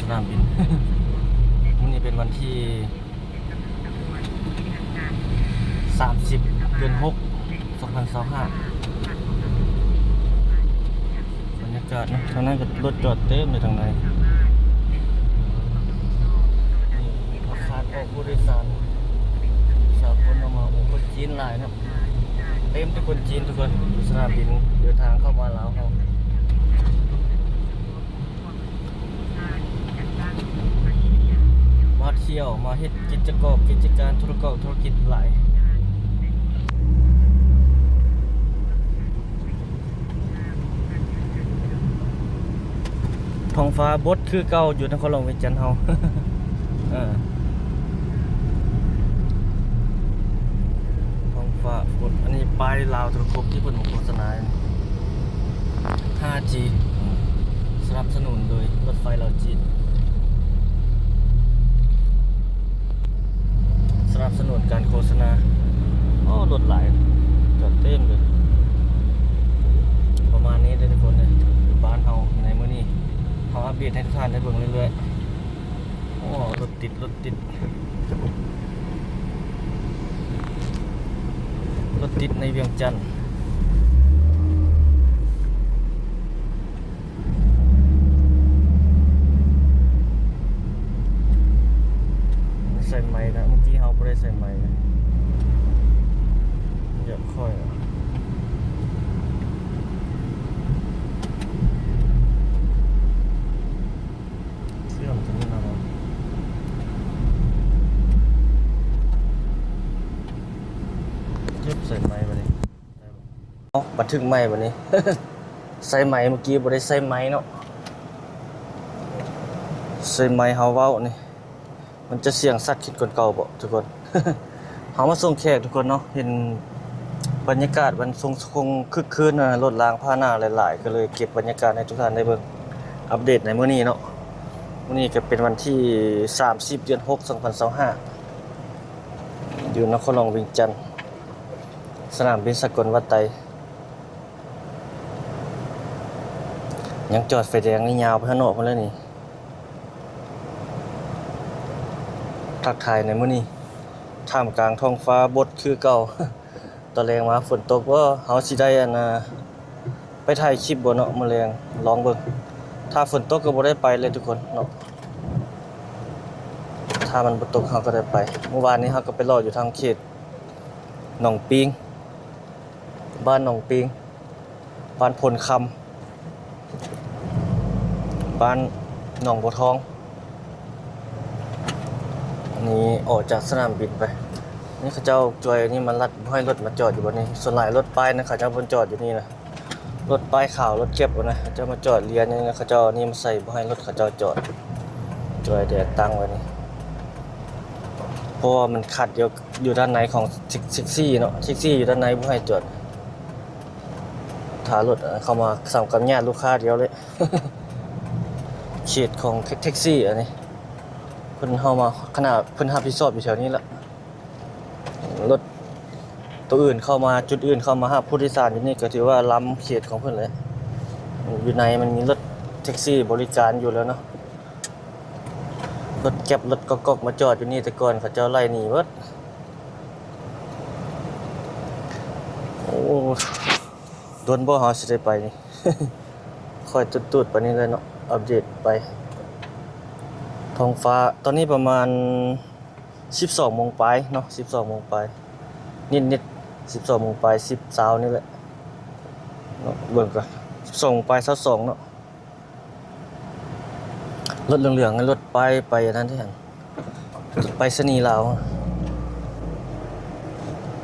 ສະໜາມບິນ. ມື້ນີ້ເປັນວັນທີສາມສິບ ເດືອນຫົກ ສອງພັນຊາວຫ້າ. ບັນຍາກາດເນາະ ທາງນັ້ນກໍລົດຈອດເຕັມເລີຍທາງໃນ. ນີ້ ພາສາດອອກຜູ້ໂດຍສານສາກົນອອກມາ. ໂອ້ ຄົນຈີນຫຼາຍເນາະ ເຕັມແຕ່ຄົນຈີນທຸກຄົນ ຢູ່ສະໜາມບິນເດີນທາງເຂົ້າມາລາວເຮົາ. ມາທ່ຽວ ມາເຮັດກິດຈະກອບ ກິດຈະການ ທຸລະກອບທຸລະກິດຫຼາຍ. ທ້ອງຟ້າບົດຄືເກົ່າຢູ່ນະຄອນຫຼວງວຽງຈັນເຮົາ. ເອີ ທ້ອງຟ້າບົດ. ອັນນີ້ປ້າຍລາວໂທລະຄົມທີ່ເພິ່ນມາໂຄສະນາ ຫ້າຈີ ສະໜັບສະໜູນໂດຍລົດໄຟລາວຈີນ. ສະໜັບສະໜູນການໂຄສະນາ. ໂອ້ ລົດຫຼາຍ ຈອດເຕັມເລີຍ. ປະມານນີ້ເດີທຸກຄົນເດີ ຢູ່ບ້ານເຮົາໃນມື້ນີ້ ເຮົາອັບເດດໃຫ້ທຸກທ່ານໄດ້ເບິ່ງເລື້ອຍໆ. ໂອ້ ລົດຕິດ ລົດຕິດ ລົດຕິດໃນວຽງຈັນ. ໃສ່ໄມນະ ເມື່ອກີ້ເຮົາບໍ່ໄດ້ໃສ່ໄມນະ ຢາກຄ່ອຍ ເຊື່ອມໂຕນີ້ນະ ເກັບໃສ່ໄມບາດນີ້. ເອົາ ບັນທຶກໃໝ່ບາດນີ້ ໃສ່ໄມ ເມື່ອກີ້ບໍ່ໄດ້ໃສ່ໄມເນາະ ໃສ່ໄມເຮົາເວົ້ານີ້ ມັນຈະສຽງຊັດຂຶ້ນກວ່າເກົ່າບໍ່ທຸກຄົນ? ເຮົາມາສົ່ງແຂກທຸກຄົນເນາະ ເຫັນບັນຍາກາດມັນຄົງ ຄົງຄຶກຄື້ນນະ ລົດລາງພາຫະນະຫຼາຍໆ ກໍເລີຍເກັບບັນຍາກາດໃຫ້ທຸກທ່ານໄດ້ເບິ່ງ ອັບເດດໃນມື້ນີ້ເນາະ. ມື້ນີ້ກໍເປັນວັນທີສາມສິບ ເດືອນຫົກ ສອງພັນຊາວຫ້າ ຢູ່ນະຄອນຫຼວງວຽງຈັນ ສະໜາມບິນສາກົນວັດໄຕ ຍັງຈອດໄຟແດງນີ້ຍາວໄປຂ້າງນອກພຸ້ນແລ້ວນີ້. ທັກທາຍໃນມື້ນີ້ ທ່າມກາງທ້ອງຟ້າບົດຄືເກົ່າ. ຕອນແລງມາຝົນຕົກບໍ່ ເຮົາຊິໄດ້ອັນນ່າ ໄປຖ່າຍຄລິບບໍ່ເນາະ ມື້ແລງລອງເບິ່ງ. ຖ້າຝົນຕົກກໍບໍ່ໄດ້ໄປເລີຍທຸກຄົນເນາະ ຖ້າມັນບໍ່ຕົກເຮົາກໍໄດ້ໄປ. ມື້ວານນີ້ເຮົາກໍໄປເລາະຢູ່ທາງເຂດໜອງປິງ ບ້ານໜອງປິງ ບ້ານໂພນຄຳ ບ້ານໜອງບົວທອງ. ອັນນີ້ອອກຈາກສະໜາມບິນໄປ ນີ້ເຂົາເຈົ້າຈອຍນີ້ມາລັດ ບໍ່ໃຫ້ລົດມາຈອດຢູ່ບ່ອນນີ້. ສ່ວນຫຼາຍລົດປ້າຍນະ ເຂົາເຈົ້າບໍ່ຈອດຢູ່ນີ້ນະ ລົດປ້າຍຂາວ ລົດແກັບນະ ເຂົາເຈົ້າມາຈອດລຽນນີ້ນະ ເຂົາເຈົ້າເອົານີ້ມາໃສ່ ບໍ່ໃຫ້ລົດເຂົາເຈົ້າຈອດ ຈອຍແດດຕັ້ງໄວ້ນີ້ ເພາະວ່າມັນຂັດຢູ່ ຢູ່ດ້ານໃນຂອງແທັກ ແທັກຊີເນາະ ແທັກຊີຢູ່ດ້ານໃນບໍ່ໃຫ້ຈອດ. ຖ້າລົດເຂົ້າມາສຳກັດຍາດລູກຄ້າດຽວເລີຍ ເຂດຂອງແທັກ ແທັກຊີອັນນີ້ ເພິ່ນເຂົ້າມາ ຂະໜາດເພິ່ນຮັບຜິດຊອບຢູ່ແຖວນີ້ລະ ລົດໂຕອື່ນເຂົ້າມາ ຈຸດອື່ນເຂົ້າມາຮັບຜູ້ໂດຍສານຢູ່ນີ້ ກໍຖືວ່າລ້ຳເຂດຂອງເພິ່ນແຫຼະ. ຢູ່ໃນມັນມີລົດແທັກຊີບໍລິການຢູ່ແລ້ວເນາະ ລົດແກັບ ລົດກອກໆ ມາຈອດຢູ່ນີ້ ແຕ່ກ່ອນເຂົາເຈົ້າໄລ່ໜີເບິດ. ໂອ້ ດົນບໍ່ເຮົາຊິໄດ້ໄປນີ້ ຄ່ອຍຕູດໆ ໄປນີ້ແຫຼະເນາະ ອັບເດດໄປ. ທ້ອງຟ້າຕອນນີ້ປະມານສິບສອງໂມງປາຍເນາະ ສິບສອງໂມງປາຍນິດໆ ສິບສອງໂມງປາຍ ສິບ ຊາວນີ້ແຫຼະເນາະ. ເບິ່ງກ່ອນ ສິບສອງໂມງປາຍ ຊາວສອງເນາະ. ລົດເຫຼືອງໆ ລົດປ້າຍໄປອັນນັ້ນເດ້ ໄປສະນີລາວ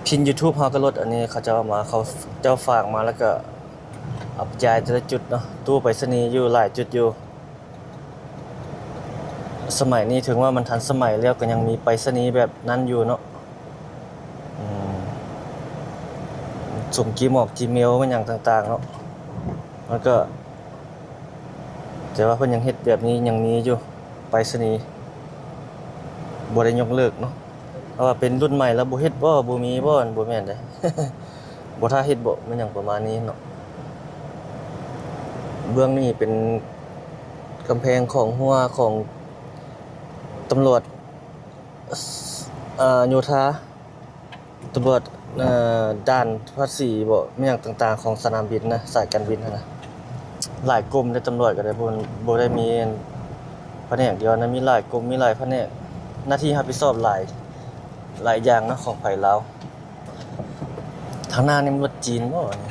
ພິມຢູທູບເຮົາກໍລົດອັນນີ້ ເຂົາເຈົ້າເອົາມາ ເຂົາເຈົ້າຝາກມາ ແລ້ວກໍເອົາໄປຈ່າຍແຕ່ລະຈຸດເນາະ. ຕູ້ໄປສະນີຢູ່ຫຼາຍຈຸດຢູ່ ສະໄໝນີ້ເຖິງວ່າມັນທັນສະໄໝແລ້ວ ກໍຍັງມີໄປສະນີແບບນັ້ນຢູ່ເນາະ. ອືມ ສົມຈີໝອກຈີເມວ ແມ່ນຫຍັງຕ່າງໆເນາະ ມັນກໍ ແຕ່ວ່າເພິ່ນຍັງເຮັດແບບນີ້ ຍັງມີຢູ່ ໄປສະນີບໍ່ໄດ້ຍົກເລີກເນາະ. ເພາະວ່າເປັນລຸ້ນໃໝ່ແລ້ວບໍ່ເຮັດບໍ່ ບໍ່ມີບໍ່ ມັນບໍ່ແມ່ນເດ້ ບໍ່ຖ້າເຮັດບໍ່ ແມ່ນຫຍັງປະມານນີ້ເນາະ. ເບື້ອງນີ້ເປັນ ກຳແພງຂອງຮົ້ວຂອງຕຳຫຼວດ ເອີ ໂຍທາ ຕຳຫຼວດ ເອີ ດ່ານພາສີບໍ ແມ່ນຫຍັງຕ່າງໆຂອງສະໜາມບິນນະ ສາຍການບິນຫັ້ນນະ ຫຼາຍກົມເດ້. ຕຳຫຼວດກໍໄດ້ ບໍ່ ບໍ່ໄດ້ມີພະແນກດຽວນະ ມີຫຼາຍກົມ ມີຫຼາຍພະແນກ ໜ້າທີ່ຮັບຜິດຊອບຫຼາຍ ຫຼາຍຢ່າງເນາະ ຂອງໄປລາວ. ທາງໜ້ານີ້ມັນລົດຈີນບໍນີ້?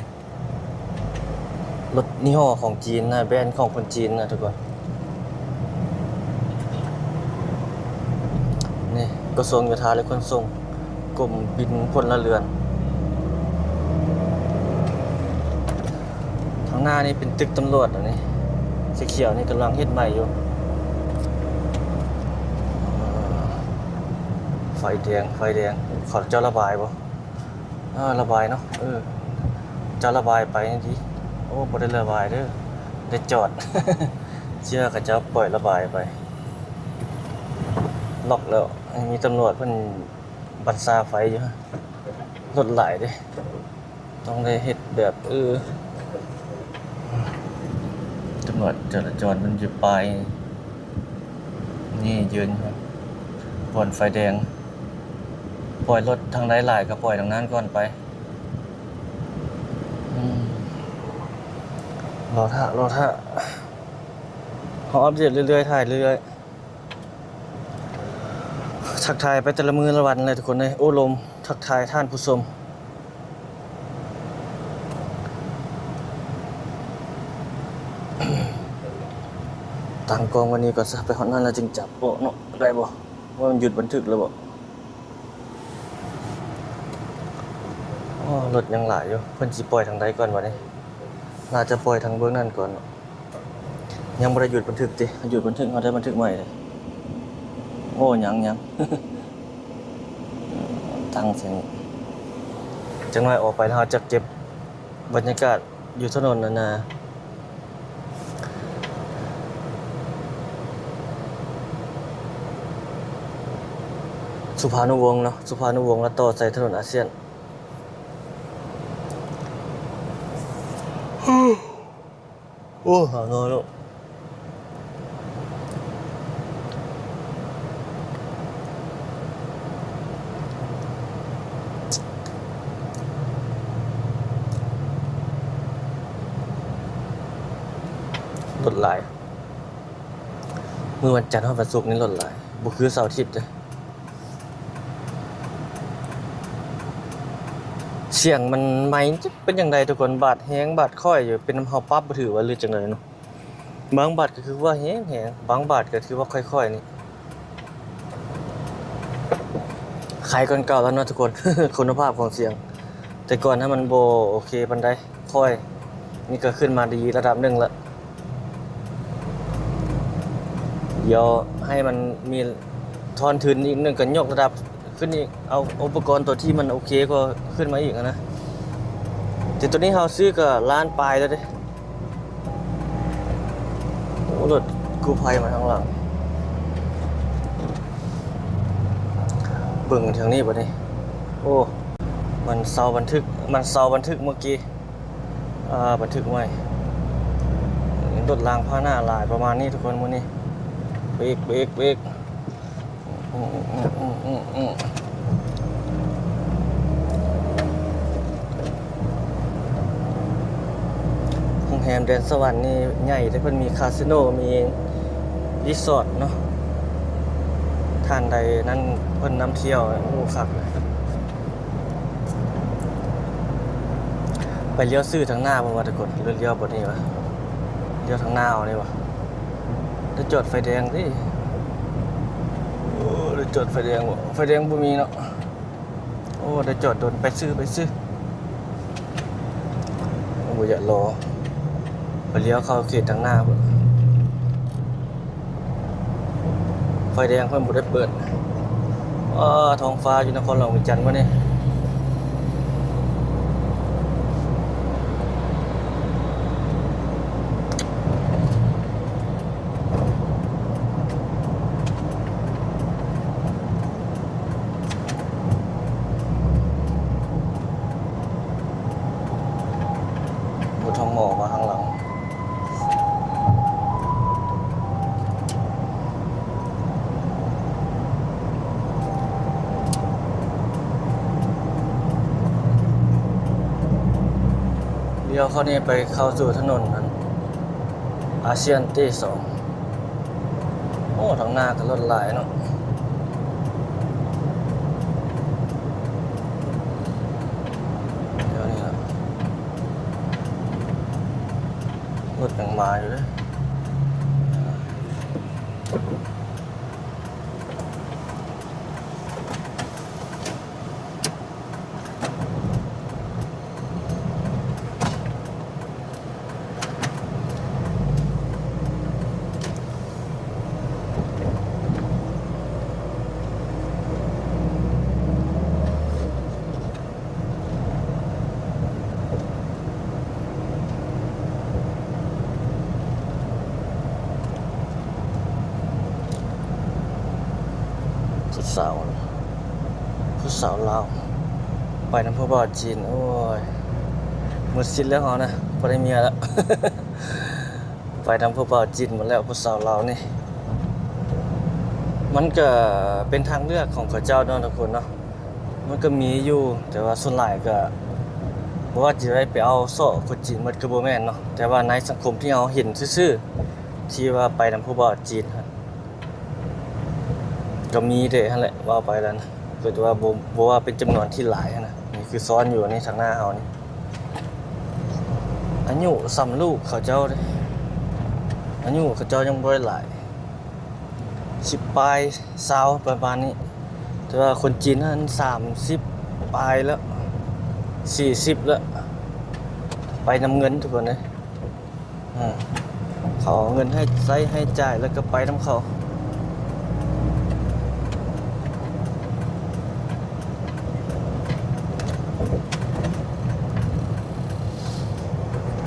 ລົດຍີ່ຫໍ້ຂອງຈີນນະ ແບຣນຂອງຄົນຈີນນະທຸກຄົນ. ນີ້ ກະຊວງໂຍທາ ແລະ ຂົນສົ່ງ ກົມບິນພົນລະເຮືອນ. ທາງໜ້ານີ້ເປັນຕຶກຕຳຫຼວດ ອັນນີ້ ສີຂຽວນີ້ກຳລັງເຮັດໃໝ່ຢູ່. ໄຟແດງ ໄຟແດງ ເຂົາເຈົ້າລະບາຍບໍ? ເອີ ລະບາຍເນາະ ເອີ ເຈົ້າລະບາຍໄປນີ້ຕິ. ໂອ້ ບໍ່ໄດ້ລະບາຍເດີ ໄດ້ຈອດ ເຊື່ອເຂົາເຈົ້າປ່ອຍລະບາຍໄປ. ລັອກແລ້ວ ມີຕຳຫຼວດເພິ່ນບັນຊາໄຟຢູ່. ລົດຫຼາຍເດ້ ຕ້ອງໄດ້ເຮັດແບບ ເອີ ຕຳຫຼວດຈະລາຈອນມັນຢູ່ປ້າຍນີ້ ຢືນຢູ່ບ່ອນໄຟແດງ. ປ່ອຍລົດທາງໃດຫຼາຍກໍປ່ອຍທາງນັ້ນກ່ອນໄປ. ອືມ ລໍຖ້າ ລໍຖ້າ ເຮົາອັບເດດເລື້ອຍໆ ຖ່າຍເລື້ອຍໆ. ທັກທາຍໄປແຕ່ລະມື້ລະວັນແຫຼະທຸກຄົນເອີຍ ໂອ້ລົມ ທັກທາຍທ່ານຜູ້ຊົມ. ຕັ້ງກ້ອງໄວ້ນີ້ກ່ອນຊະ ໄປຮອດນັ້ນແລ້ວຈຶ່ງຈັບເບາະເນາະ ໄດ້ບໍ່? ວ່າມັນຢຸດບັນທຶກແລ້ວບໍ່? ອໍ ລົດຍັງຫຼາຍຢູ່ ເພິ່ນຊິປ່ອຍທາງໃດກ່ອນບາດນີ້? ໜ້າຈະປ່ອຍທາງເບື້ອງນັ້ນກ່ອນເນາະ. ຍັງບໍ່ໄດ້ຢຸດບັນທຶກຕິ ຢຸດບັນທຶກເຮົາໄດ້ບັນທຶກໃໝ່ເດ້. ໂອ້ ຍັງ ຍັງ ຕັ້ງໃສ່ນີ້ ຈັກໜ້ອຍອອກໄປແລ້ວເຮົາຈະເກັບບັນຍາກາດຢູ່ຖະໜົນອັນນ່າ ສຸພານຸວົງເນາະ ສຸພານຸວົງ ແລ້ວຕໍ່ໃສ່ຖະໜົນອາຊຽນ. ໂອ້ ຫາວນອນແລ້ວ ລົດຫຼາຍ. ມື້ວັນຈັນຮອດວັນສຸກນີ້ລົດຫຼາຍ ບໍ່ຄືເສົາອາທິດເດ້. ສຽງມັນໄມຈັກເປັນຈັ່ງໃດທຸກຄົນ ບາດແຮງບາດຄ່ອຍຢູ່ ເປັນນຳເຮົາປັບບໍ່ຖືກວ່າ ຫຼືຈັ່ງໃດເນາະ. ບາງບາດກໍຄືວ່າແຮງໆ ບາງບາດກໍຖືວ່າຄ່ອຍໆ ນີ້ ໄຄກ່ອນເກົ່າແລ້ວເນາະທຸກຄົນ ຄຸນນະພາບຂອງສຽງ ແຕ່ກ່ອນນະມັນບໍ່ໂອເຄປານໃດ. ຄ່ອຍ ນີ້ກໍຂຶ້ນມາດີລະດັບໜຶ່ງລະ ດຽວໃຫ້ມັນມີທ່ອນທຶນອີກໜຶ່ງ ກໍຍົກລະດັບຂຶ້ນອີກ ເອົາອຸປະກອນຕົວທີ່ມັນໂອເຄກວ່າຂຶ້ນມາອີກຫັ້ນນະ. ແຕ່ຕົວນີ້ເຮົາຊື້ກໍລ້ານປາຍແລ້ວເດ້. ໂອ້ ລົດກູ້ໄພມາທາງຫຼັງ ເບິ່ງທາງນີ້ບາດນີ້. ໂອ້ ມັນເຊົາບັນທຶກ ມັນເຊົາບັນທຶກເມື່ອກີ້. ອ່າ ບັນທຶກໃໝ່ ລົດລາງພາຫະນະຫຼາຍປະມານນີ້ທຸກຄົນມື້ນີ້. ເບຣກ ເບຣກ ເບຣກ. ໂຮງແຮມແດນສະຫວັນນີ້ໃຫຍ່ເດ້ ເພິ່ນມີຄາສິໂນ ມີຣີສອດເນາະ. ທ່ານໃດນັ້ນເພິ່ນນຳທ່ຽວ ໂອ້ ຄັກ. ໄປລ້ຽວຊື່ທາງໜ້າບໍ່ວະທຸກຄົນ ຫຼືລ້ຽວບ່ອນນີ້ວະ? ລ້ຽວທາງໜ້າເອົານີ້ວະ? ໄດ້ຈອດໄຟແດງຕິ? ໂອ້ ໄດ້ຈອດໄຟແດງບໍ່? ໄຟແດງບໍ່ມີເນາະ. ໂອ້ ໄດ້ຈອດດົນ ໄປຊື່ ໄປຊື່. ບໍ່ຢາກລໍ ໄປລ້ຽວເຂົ້າເຂດທາງໜ້າພຸ້ນ. ໄຟແດງເພິ່ນບໍ່ໄດ້ເປີດ. ອ້າ ທ້ອງຟ້າຢູ່ນະຄອນຫຼວງວຽງຈັນມື້ນີ້ ບໍ່ ທ້ອງໝໍມາທາງຫຼັງ. ລ້ຽວເຂົ້ານີ້ໄປເຂົ້າສູ່ຖະໜົນອັນ ອາຊຽນເຕສອງ. ໂອ້ ທາງໜ້າກໍລົດຫຼາຍເນາະ. ດຽວນີ້ລະ ລົດຍັງມາຢູ່ເດ້. ຜູ້ສາວ ຜູ້ສາວລາວ ໄປນຳຜູ້ບ່າວຈີນ. ໂອ້ຍ ໝົດສິດແລ້ວເຮົານະ ບໍ່ໄດ້ເມຍແລ້ວ. ໄປນຳຜູ້ບ່າວຈີນໝົດແລ້ວ ຜູ້ສາວລາວນີ້. ມັນກະເປັນທາງເລືອກຂອງເຂົາເຈົ້າເນາະ ທຸກຄົນເນາະ. ມັນກໍມີຢູ່ ແຕ່ວ່າສ່ວນຫຼາຍກໍບໍ່ວ່າຈະໄດ້ໄປເອົາຊອກຄົນຈີນໝົດກໍບໍ່ແມ່ນເນາະ, ແຕ່ວ່າໃນສັງຄົມທີ່ເຮົາເຫັນຊື່ໆ ທີ່ວ່າໄປນຳຜູ້ບ່າວຈີນຫັ້ນ ກໍມີແຕ່ຫັ້ນແຫຼະ ເວົ້າໄປແລ້ວນະ, ກໍແຕ່ວ່າບໍ່ ບໍ່ວ່າເປັນຈຳນວນທີ່ຫຼາຍຫັ້ນນະ. ນີ້ຄືຊ້ອນຢູ່ໃນທາງໜ້າເຮົານີ້ ອາຍຸສ່ຳລູກເຂົາເຈົ້າເດ້, ອາຍຸເຂົາເຈົ້າຍັງບໍ່ໄດ້ຫຼາຍ ສິບປາຍ ຊາວ ປະມານນີ້, ແຕ່ວ່າຄົນຈີນຫັ້ນສາມສິບປາຍແລ້ວ ສີ່ສິບແລ້ວ, ໄປນຳເງິນທຸກຄົນເດ້. ເອີ ເຂົາເອົາເງິນໃຫ້ໃຊ້ໃຫ້ຈ່າຍ ແລ້ວກໍໄປນຳເຂົາ.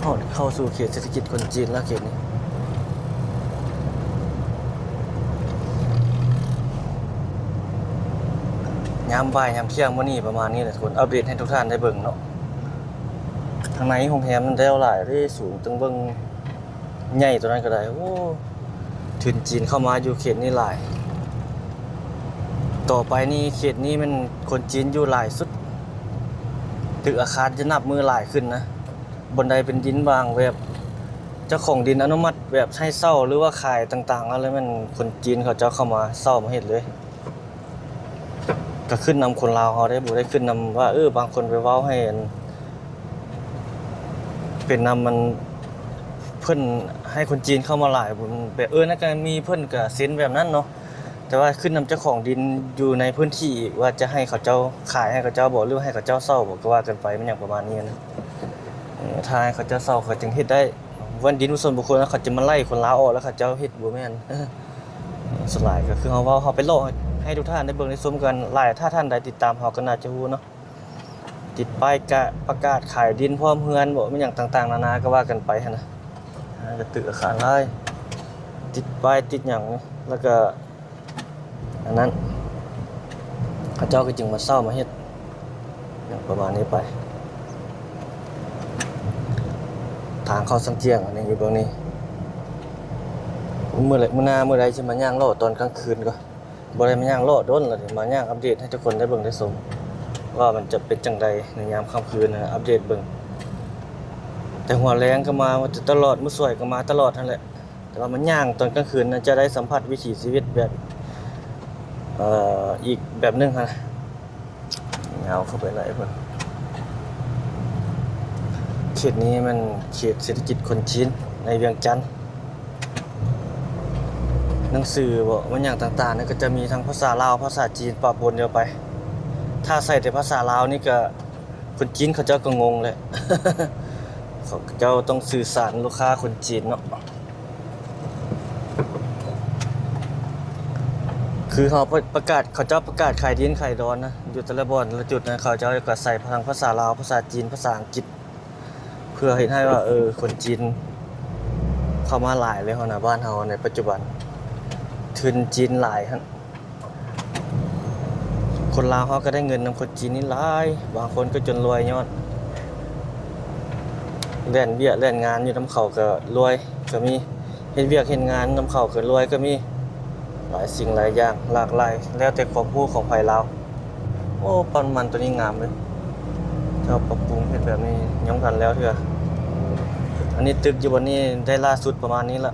ຮອດເຂົ້າສູ່ເຂດເສດຖະກິດຄົນຈີນແລ້ວ ເຂດນີ້. ຍາມບ່າຍຍາມທ່ຽງມື້ນີ້ປະມານນີ້ແຫຼະ ທຸກຄົນ, ອັບເດດໃຫ້ທຸກທ່ານໄດ້ເບິ່ງເນາະ. ທາງໃນໂຮງແຮມນັ້ນແລ້ວຫຼາຍເດ້ ສູງ ຕ້ອງເບິ່ງໃຫຍ່ຕົວນັ້ນກໍໄດ້. ໂອ້ ທຶນຈີນເຂົ້າມາຢູ່ເຂດນີ້ຫຼາຍ. ຕໍ່ໄປນີ້ເຂດນີ້ແມ່ນຄົນຈີນຢູ່ຫຼາຍສຸດ, ຕຶກອາຄານຈະນັບມື້ຫຼາຍຂຶ້ນນະ. ບ່ອນໃດເປັນດິນວ່າງ ແບບເຈົ້າຂອງດິນອະນຸມັດແບບໃຫ້ເຊົ່າ ຫຼືວ່າຂາຍຕ່າງໆ ແລ້ວແມ່ນຄົນຈີນເຂົາເຈົ້າເຂົ້າມາເຊົ່າມາເຮັດເລີຍ. ກໍຂຶ້ນນຳຄົນລາວເຮົາເດ້, ບໍ່ໄດ້ຂຶ້ນນຳວ່າ ເອີ ບາງຄົນໄປເວົ້າໃຫ້ອັນ ເປັນນຳມັນ ເພິ່ນໃຫ້ຄົນຈີນເຂົ້າມາຫຼາຍ ແບບ ເອີ ນັ້ນກໍມີ ເພິ່ນກໍເຊັນແບບນັ້ນເນາະ, ແຕ່ວ່າຂຶ້ນນຳເຈົ້າຂອງດິນຢູ່ໃນພື້ນທີ່ອີກ ວ່າຈະໃຫ້ເຂົາເຈົ້າຂາຍໃຫ້ເຂົາເຈົ້າບໍ ຫຼືໃຫ້ເຂົາເຈົ້າເຊົ່າບໍ ກໍວ່າກັນໄປ ແມ່ນຫຍັງປະມານນີ້ນະ. ເອີ ຖ້າໃຫ້ເຂົາເຈົ້າເຊົ່າ ເຂົາຈຶ່ງເຮັດໄດ້. ແມ່ນດິນສ່ວນບຸກຄົນ ເຂົາຈະມາໄລ່ຄົນລາວອອກ ແລ້ວເຂົາເຈົ້າເຮັດ ບໍ່ແມ່ນ. ສ່ວນຫຼາຍກໍຄືເຮົາເວົ້າ ເຮົາໄປເລາະໃຫ້ ໃຫ້ທຸກທ່ານໄດ້ເບິ່ງໄດ້ຊົມກັນຫຼາຍ. ຖ້າທ່ານໃດຕິດຕາມເຮົາກໍໜ້າຈະຮູ້ເນາະ, ຕິດປ້າຍກະປະກາດຂາຍດິນພ້ອມເຮືອນບໍ ແມ່ນຫຍັງຕ່າງໆນານາ ກໍວ່າກັນໄປຫັ້ນນະ. ອ່າ ກະຕຶກອາຄານຫຼາຍ ຕິດປ້າຍຕິດຫຍັງ ແລ້ວກະ ອັນນັ້ນ ເຂົາເຈົ້າກໍຈຶ່ງມາເຊົ່າມາເຮັດຫຍັງປະມານນີ້ໄປ. ທາງເຂົ້າຊາງຈຽງອັນນີ້ຢູ່ເບື້ອງນີ້. ມື້ໃດ ມື້ໜ້າມື້ໃດຊິມາຍ່າງເລາະຕອນກາງຄືນກໍ ບໍ່ໄດ້ມາຍ່າງເລາະດົນແລ້ວເດ້, ມາຍ່າງອັບເດດໃຫ້ທຸກຄົນໄດ້ເບິ່ງໄດ້ຊົມ ວ່າມັນຈະເປັນຈັ່ງໃດໃນຍາມຄ່ຳຄືນນະ, ອັບເດດເບິ່ງ. ແຕ່ຫົວແລງກໍມາຕະຫຼອດ, ມື້ສວຍກໍມາຕະຫຼອດຫັ້ນແຫຼະ. ແຕ່ວ່າມາຍ່າງຕອນກາງຄືນນະ ຈະໄດ້ສຳຜັດວິຖີຊີວິດແບບ ເອີ ອີກແບບໜຶ່ງຫັ້ນນະ. ຍາວເຂົ້າໄປຫຼາຍພຸ້ນ. ເຂດນີ້ແມ່ນເຂດເສດຖະກິດຄົນຈີນໃນວຽງຈັນ. ໜັງສືບໍ ແມ່ນຫຍັງຕ່າງໆນີ້ ກໍຈະມີທັງພາສາລາວ ພາສາຈີນປະປົນເຂົ້າໄປ. ຖ້າໃຊ້ແຕ່ພາສາລາວນີ້ກໍ ຄົນຈີນເຂົາເຈົ້າກໍງົງແຫຼະ, ເຂົາເຈົ້າຕ້ອງສື່ສານລູກຄ້າຄົນຈີນເນາະ. ຄືເຮົາປະກາດ ເຂົາເຈົ້າປະກາດຂາຍດິນຂາຍດອນນະ ຢູ່ແຕ່ລະບ່ອນລະຈຸດນະ, ເຂົາເຈົ້າກໍໃຊ້ທັງພາສາລາວ ພາສາຈີນ ພາສາອັງກິດ ເພື່ອເຮັດໃຫ້ວ່າ ເອີ ຄົນຈີນເຂົ້າມາຫຼາຍເລີຍຫັ້ນນະ ບ້ານເຮົາໃນປັດຈຸບັນ, ທຶນຈີນຫຼາຍຫັ້ນ. ຄົນລາວເຮົາກໍໄດ້ເງິນນຳຄົນຈີນນີ້ຫຼາຍ, ບາງຄົນກໍຈົນລວຍຍ້ອນແລ່ນວຽກແລ່ນງານຢູ່ນຳເຂົາກໍລວຍກໍມີ, ເຮັດວຽກເຮັດງານນຳເຂົາກໍລວຍກໍມີ, ຫຼາຍສິ່ງຫຼາຍຢ່າງຫຼາກຫຼາຍ ແລ້ວແຕ່ຄວາມຮູ້ຂອງໃຜລາວ. ໂອ້ ປ້ຳມັນໂຕນີ້ງາມເລີຍ, ເຈົ້າປັບປຸງເຮັດແບບນີ້ຍັງບໍ່ທັນແລ້ວເທື່ອ. ອັນນີ້ຕຶກຢູ່ບ່ອນນີ້ໄດ້ລ່າສຸດປະມານນີ້ລະ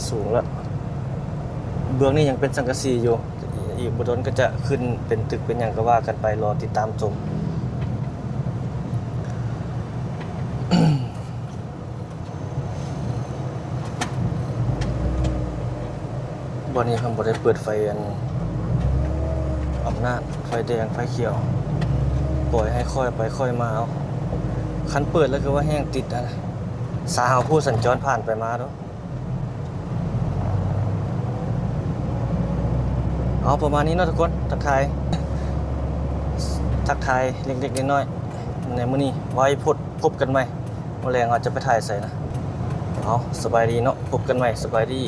ສູງລະ ເບື້ອງນີ້ຍັງເປັນສັງກະສີຢູ່ ອີກບໍ່ດົນກໍຈະຂຶ້ນເປັນຕຶກເປັນຫຍັງກໍວ່າກັນໄປ ລໍຕິດຕາມຊົມ. ບ່ອນນີ້ເພິ່ນບໍ່ໄດ້ເປີດໄຟອັນອຳນາດ ໄຟແດງໄຟຂຽວ ປ່ອຍໃຫ້ຄ່ອຍໄປຄ່ອຍມາເອົາ ຄັນເປີດແລ້ວຄືວ່າແຮ່ງຕິດຫັ້ນນະ ສາເຮົາຜູ້ສັນຈອນຜ່ານໄປມາເນາະ. ເອົາ ປະມານນີ້ເນາະທຸກຄົນ ທັກທາຍ ທັກທາຍເລັກໆນ້ອຍໆໃນມື້ນີ້ ໄວ້ພົບກັນໃໝ່ ມື້ແລງອາດຈະໄປຖ່າຍໃສນະ. ເອົາ ສະບາຍດີເນາະ ພົບກັນໃໝ່ ສະບາຍດີ.